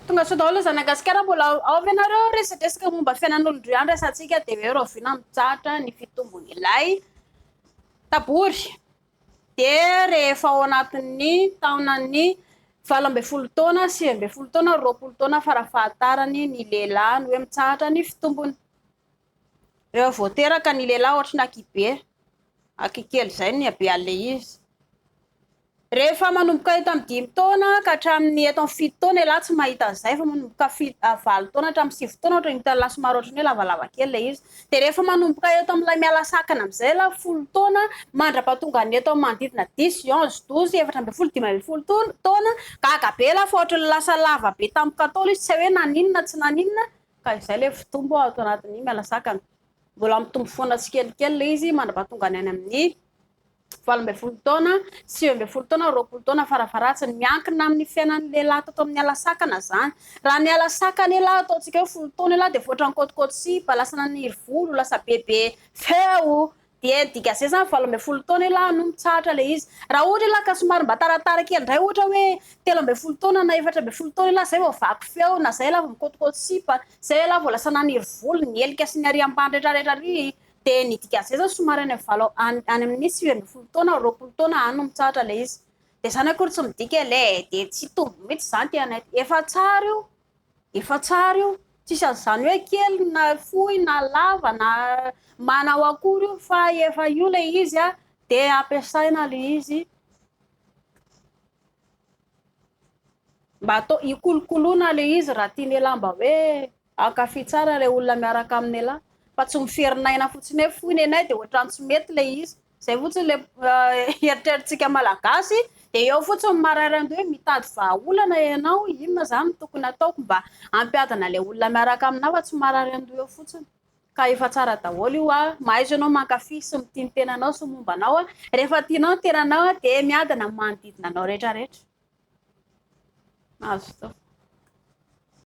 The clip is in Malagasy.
Tonga soa daholo zanak'i Gasikara mbola ao ve nareo resadresaka momba fiainan'olon-droa ihany resantsika dia hoe rahoviana mitsahatra ny fitombon'ilay tabory dia rehefa ao anatin'ny taonan'ny 18 taona, 19 taona, 20 taona farafahatarany ny lehilahy no hoe mitsahatra ny fitombony. Rehefa vao teraka ny lehilahy ohatry ny ankihibe, ankihikely izay ny habean'ilay izy. Rehefa manomboka eto amin'ny dimy taona ka hatramin'ny eto amin'ny fito taona ialahy tsy mahita an'izay fa manomboka valo taona hatramin'ny sivy taona ohatran'ny hitan'ilahy somary ohatran'ny hoe lavalava kely ilay izy. Dia rehefa manomboka eto amin'ilay miala sakana amin'izay ialahy folo taona mandra-pahatonga ny eto amin'ny manodidina dix, onze, douze, 14, 15 taona, gaga be ialahy fa ohatran'ny lasa lava be tampoka tao ilay izy tsy hay hoe naninona tsy naninona ka izay ilay fitombo ato anatin'ny miala sakana. Mbola mitombo foana tsikelikely ilay izy mandra-pahatonga ny any amin'ny 18 taona, 19 taona, 20 taona farafaharatsiny. Miankina amin'ny fiainan'ny lehilahy tato amin'ny ala sakana izany. Raha ny ala sakana ialahy ataontsika hoe folo taona ialahy dia efa ohatran'ny kôtikôty sipa, lasa naniry volo, lasa bebe feo, dia ny dikan'izay izany 18 taona ialahy no mitsahatra ilay izy. Raha ohatra ialahy ka somary mba taratara kely indray ohatra hoe 13 taona na 14 taona ialahy izay vao vaky feo na izay ialahy vao mikôtikôty sipa, izay ialahy vao lasa naniry volo, ny helika sy ny ary ambany rehetrarehetra ary Dia ny dikan'izay izany somary any amin'ny valo any any amin'ny 19 taona, 20 taona any no mitsahatra ilay izy. Dia izany akory tsy midika ilay e, dia tsy hitombo mihitsy izany ity anay ity. Efa tsara io, efa tsara io. Tsisy an'izany hoe kely na fohy na lava na manao akory io fa efa io ilay izy a, dia ampiasaina ilay izy mba atao hikolokoloana ilay izy raha tian'ialahy mba hoe Hankafy tsara ilay olona miaraka amin'ialahy fa tsy miferinaina fotsiny hoe fohy nenay dia ohatran'ny tsy mety ilay izy. Izay fotsiny ilay eritreritsika malagasy dia eo fotsiny marairandoha hoe mitady vahaolana ianao, inona izany no tokony hataoko mba hampiadana ilay olona miaraka aminao fa tsy marairandoha eo fotsiny. Ka efa tsara daholo io a, mahaiza ianao mankafy sy mitia ny tenanao sy ny momba anao a, rehefa tianao ny tenanao dia miadana ny manodidina anao rehetra rehetra. Mazotoa.